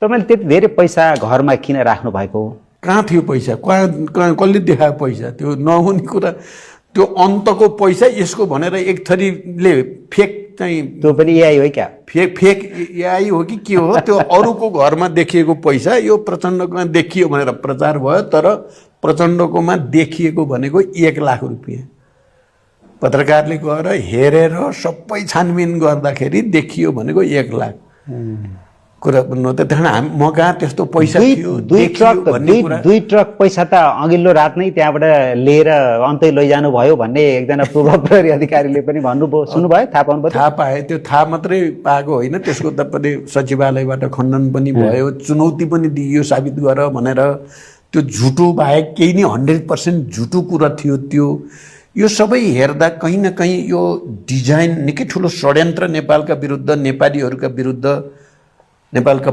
तपाईँले त्यति धेरै पैसा घरमा किन राख्नु भएको? कहाँ थियो पैसा? कसले देखायो पैसा? त्यो नहुने कुरा। त्यो अन्तको पैसा यसको भनेर एक थरीले फेक चाहिँ, त्यो पनि एआई हो क्या? फेक एआई हो कि के हो? त्यो अरूको घरमा देखिएको पैसा यो प्रचण्डकोमा देखियो भनेर प्रचार भयो, तर प्रचण्डकोमा देखिएको भनेको 1 लाख रुपियाँ। पत्रकारले गएर हेरेर सबै छानबिन गर्दाखेरि देखियो भनेको 1 लाख। कुरा भन्नु त त्यहाँ म कहाँ त्यस्तो पैसा थियो? दुई ट्रक पैसा त अघिल्लो रात नै त्यहाँबाट लिएर अन्तै लैजानु भयो भन्ने एकजना पूर्व प्रहरी अधिकारीले पनि भन्नुभयो, सुन्नुभयो? थाहा पाउनुभयो? थाहा पाएँ। त्यो थाहा मात्रै पाएको होइन, त्यसको त सचिवालयबाट खण्डन पनि भयो, चुनौती पनि दिइयो साबित गर भनेर। त्यो झुटो बाहेक केही नै 100% झुटो कुरा थियो त्यो। यो सबै हेर्दा कहीँ न कहीँ यो डिजाइन निकै ठुलो षड्यन्त्र नेपालका विरुद्ध, नेपालीहरूका विरुद्ध, नेपालका